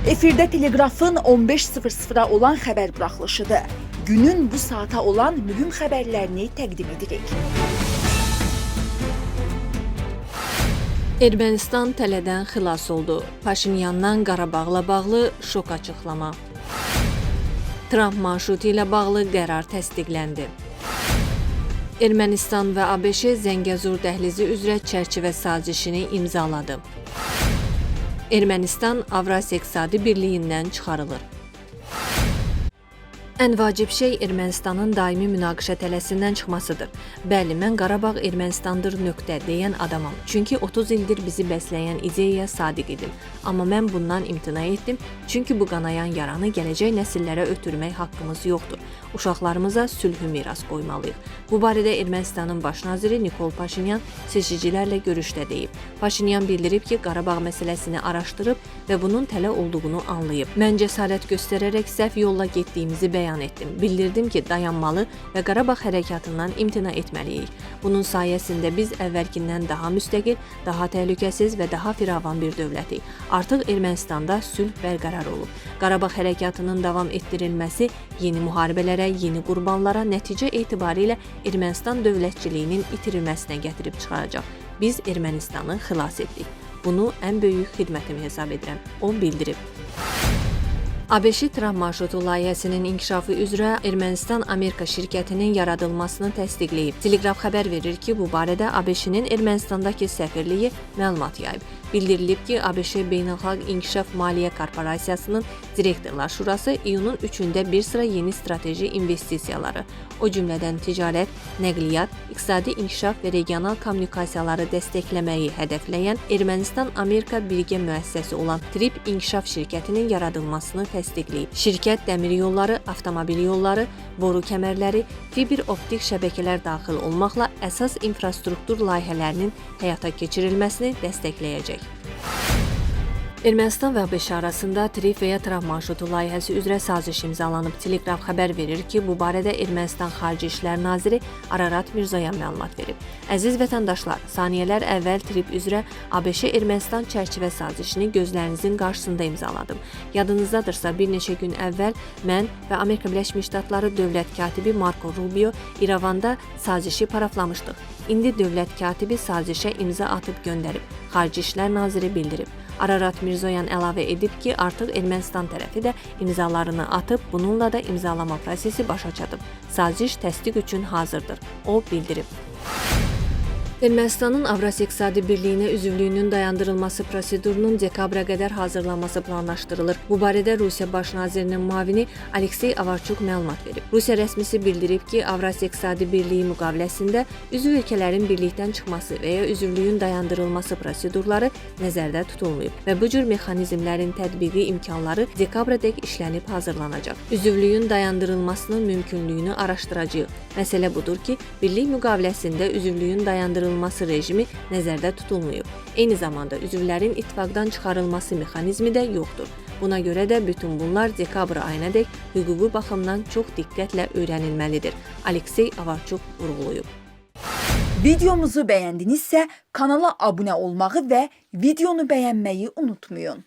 Efirdə Teleqrafın 15:00-a olan xəbər buraxılışıdır. Günün bu saata olan mühüm xəbərlərini təqdim edirik. Ermənistan tələdən xilas oldu. Paşinyandan Qarabağla bağlı şok açıqlama. Tramp marşrutu ilə bağlı qərar təsdiqləndi. Ermənistan və ABŞ Zəngəzur dəhlizi üzrə çərçivə sazişini imzaladı. Ermənistan Avrasiya İqtisadi Birliyindən çıxarılır. Ən vacib şey Ermənistanın daimi münaqişə tələsindən çıxmasıdır. Bəli, mən Qarabağ Ermənistandır nöqtə deyən adamam. Çünki 30 ildir bizi bəsləyən ideyaya sadiq idim. Amma mən bundan imtina etdim, çünki bu qanayan yaranı gələcək nəsillərə ötürmək haqqımız yoxdur. Uşaqlarımıza sülhü miras qoymalıyıq. Bu barədə Ermənistanın baş naziri Nikol Paşinyan seçicilərlə görüşdə deyib. Paşinyan bildirib ki, Qarabağ məsələsini araşdırıb və bunun tələ olduğunu anlayıb. Mən cəsarət göstərərək səhv yolla getdiyimizi bəyan etdim. Bildirdim ki, dayanmalı və Qarabağ hərəkatından imtina etməliyik. Bunun sayəsində biz əvvəlkindən daha müstəqil, daha təhlükəsiz və daha firavan bir dövlətik. Artıq Ermənistanda sülh bərqərar olub. Qarabağ hərəkatının davam etdirilməsi yeni müharibələrə, yeni qurbanlara, nəticə etibarilə Ermənistan dövlətçiliyinin itirilməsinə gətirib çıxaracaq. Biz Ermənistanı xilas etdik. Bunu ən böyük xidmətim hesab edirəm. O bildirib. ABŞ Tramp marşrutu layihəsinin inkişafı üzrə Ermənistan-Amerika şirkətinin yaradılmasını təsdiqləyib. Teleqraf xəbər verir ki, bu barədə ABŞ-nin Ermənistandakı səfirliyi məlumat yayıb. Bildirilib ki, ABŞ Beynəlxalq İnkişaf Maliyyə Korporasiyasının Direktorlar Şurası iyunun 3-də bir sıra yeni strateji investisiyaları, o cümlədən ticarət, nəqliyyat, iqtisadi inkişaf və regional kommunikasiyaları dəstəkləməyi hədəfləyən Ermənistan-Amerika birgə müəssisəsi olan TRIP İnkişaf şirkətinin yaradılmasını təsdiqləyib. Şirkət dəmir yolları, avtomobil yolları, boru kəmərləri, fiber optik şəbəkələr daxil olmaqla əsas infrastruktur layihələrinin həyata keçirilməsini dəstəkləyəcək. Ermənistan və ABŞ arasında TRIP və ya Tramp marşrutu layihəsi üzrə saziş imzalanıb. Teleqraf xəbər verir ki, bu barədə Ermənistan Xarici İşlər naziri Ararat Mirzoyan məlumat verib. Əziz vətəndaşlar, saniyələr əvvəl TRIP üzrə ABŞ-Ermənistan çərçivə sazişini gözlərinizin qarşısında imzaladım. Yadınızdadırsa, bir neçə gün əvvəl mən və Amerika Birləşmiş Ştatları dövlət katibi Marco Rubio İrəvanda sazişi paraflamışdıq. İndi dövlət katibi sazişə imza atıb göndərib. Xarici İşlər naziri bildirib. Ararat Mirzoyan əlavə edib ki, artıq Ermənistan tərəfi də imzalarını atıb, bununla da imzalama prosesi başa çatıb. Saziş təsdiq üçün hazırdır. O bildirib. Ermənistanın Avrasiya İqtisadi Birliyinə üzvlüyünün dayandırılması prosedurunun dekabra qədər hazırlanması planlaşdırılır. Bu barədə Rusiya Baş nazirinin müavini Aleksey Avarçuk məlumat verib. Rusiya rəsmisi bildirib ki, Avrasiya İqtisadi Birliyi müqaviləsində üzv ölkələrin birlikdən çıxması və ya üzvlüyün dayandırılması prosedurları nəzərdə tutulmayıb və bu cür mexanizmlərin tətbiqi imkanları dekabradək işlənib hazırlanacaq. Üzvlüyün dayandırılmasının mümkünlüyünü araşdıracağıq. Məsələ budur ki, birlik müqaviləsində üzvlüyün dayandırılması rejimi nəzərdə tutulmayıb. Eyni zamanda üzvlərin ittifaqdan çıxarılması mexanizmi də yoxdur. Buna görə də bütün bunlar dekabr ayınadək hüquqi baxımdan çox diqqətlə öyrənilməlidir. Aleksey Avarçuk vurğulayıb. Videomuzu bəyəndinizsə kanala abunə olmağı və videonu bəyənməyi unutmayın.